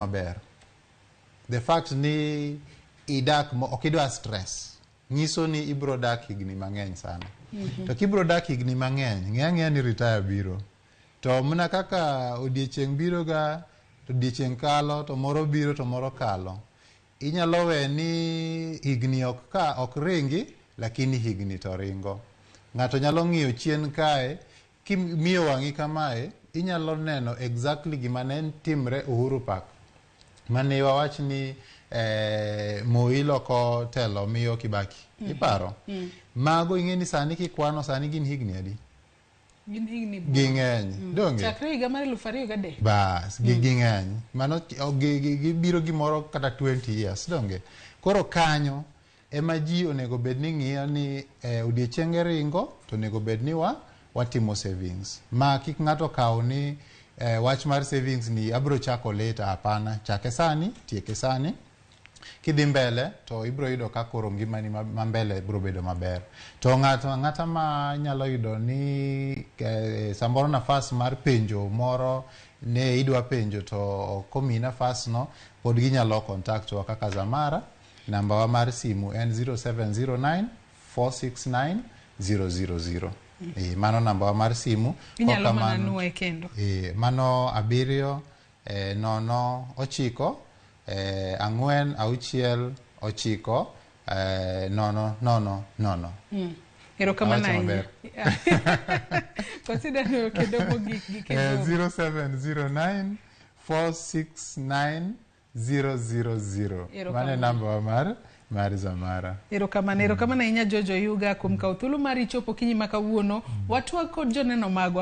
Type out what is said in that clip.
Maber. The fact ni idak ok idwa stress nyiso ni ibro dak higni mang'eny sana. To kibro dak higni mang'eny, ng'e ang'eya ni retire biro. To mana kaka odiechieng' biro ga, to odiechieng' kalo, to moro biro to moro kalo. Inyalo we ni higni ok ka ok ringi, lakini higni to ringo. Ng'ato nyalo ng'iyo chien kae, kimiyo wang'i kamae, inyalo neno exactly gima ne timre Uhuru Park. Mane wawach ni Moi loko telo miyo Kibaki. Iparo? Mago ing'e ni sani kikwano sani gin higni adi? Gin higni buora. Ging'eny. Donge? Chakre higa mar 2003. Bas, gi ging'eny. Mano gibiro gimoro kata 20 years, donge? Koro kanyo ema ji onego bed ni ng'iyo ni odiechienge ringo to onego bed ni wa watimo savings. Ma kik ng'ato kaw ni wach mar savings ni abro chako later, hapana. Chake sani, tieke sani. Kidhi mbele to ibro yudo ka koro ngimani ma mbele bro bedo maber. To ng'ato ang'ata ma nyalo yudo ni samoro nafas mar penjo moro ne idwa penjo to ok omiyi nafas no, pod ginyalo contact wa kaka Zamara. Namba wa mar simu en 0709 469 000. Mano namba wa mar simu. Inyalo mana nuoye kendo. Mano 7 0 9 4 6 9 0 0 0. Erokamano ahinya. Consider no kendo mogik gi kendo. 0709 469 000. Mano e namba wa mar Zamara. Erokamano, erokamano ahinya George Oyuga kuom kawo thuolo mari chopo okinyi ma kawuono. Watwag kod joneno magwa.